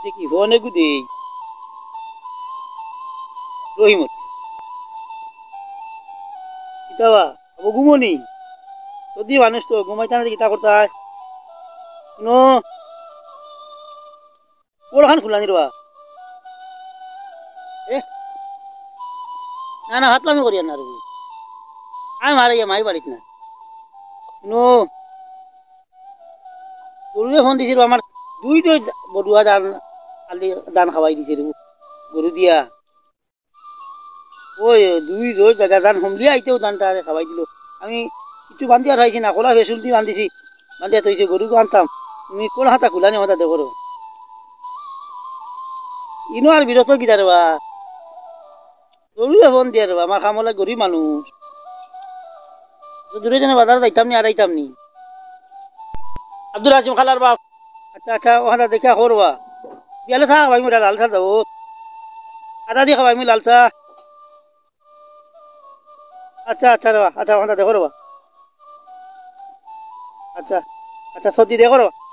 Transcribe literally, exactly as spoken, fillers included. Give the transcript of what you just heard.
দেখি, ফোন এগু দেই। রহিমর। কিতা বা, অবো ঘুমো নি? সর্দি মানুষ তো, ঘুমাইতা না, কিতা করতায়? হুনো, কোলখান খুলানি রে বা। এ? না, না, ফাতলামি করিয়ার না রে। আমি মারাইয়া মাই বাড়িত না। হুনো, গরুরে ফোন দিছি রে, আমার দুই দুই বড়ুয়া ধান, আলি ধান খাওয়াই দিছে রে, গরু দিয়া। ওই দুই দুই জাগা ধান হমলিয়া আইতেও ধানটা আরে খাওয়াই দিল। আমি কিছু বান্ধিয়া আর পাইছি না, কলা ফেসুল দি বান্ধিছি, বান্ধিয়া থইছে, গরু আনতাম। তুমি কোন হাতা খুলানি হাতা দেখো রে। ইনো আর বিরক্ত কিতা রে বা? জরুরি ফোন দিয়া রে বা, আমার কামলা গরিব মানুষ। তো দূরে যেন বাজার যাইতাম নি, আর আইতাম নি। আব্দুল হাসিম খালার বাপ। আচ্ছা, আচ্ছা, ওখানে দেখা করবা। বিয়ালে চা খাবাই মুই লাল চা দেবো। আদা দি খাবাই মুই লাল চা। আচ্ছা, আচ্ছা রে বা, আচ্ছা, ওখানে দেখো রে বা। আচ্ছা, আচ্ছা, সর্দি দেখো রে বা।